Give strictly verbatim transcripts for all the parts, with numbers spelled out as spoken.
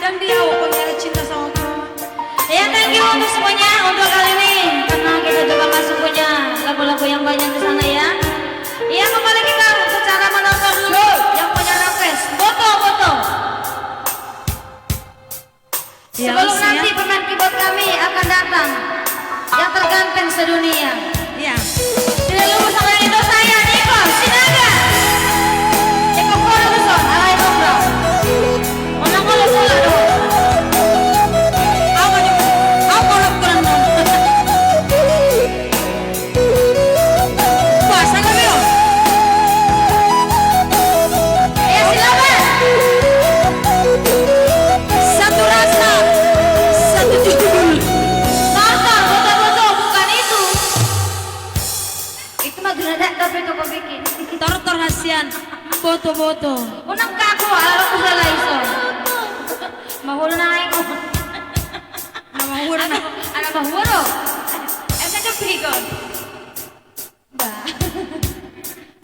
Dia, oh, punya cinta sama kamu. Ya, thank you untuk semuanya untuk kali ini, karena kita juga masuk punya lagu-lagu yang banyak di sana, ya. Ya, kembali kita untuk cara menonton dulu yang punya request. Boto, boto. Ya, sebelum nanti pemain keyboard kami akan datang, yang terganteng sedunia. Ya. Tidak lupa sama yang Indo saya, Niko Sinaga. Eko Koro Duson, alai Nobra. Ona Koro Sola do. Apa nih? Apa lo kurang? Puasa kami, oh. Ya, silakan. Satu rasa, satu judul. Tortor, boto-boto, bukan itu. Itu mah geladak tapi toko bikin. Tortor hasian, boto-boto. Unang kaku, ala aku salah iso. Mahulu naik. Mahulu. Anak, anak mahulu. Esa kepigon. Ba.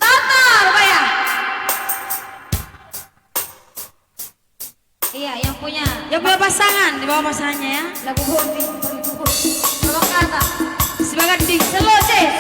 Tortor, Baya. Iya, yang punya. Yang punya pasangan, dibawa pasangannya, ya. Lagu hobi. Kalau kata. Sebagai di. Slow, Ces.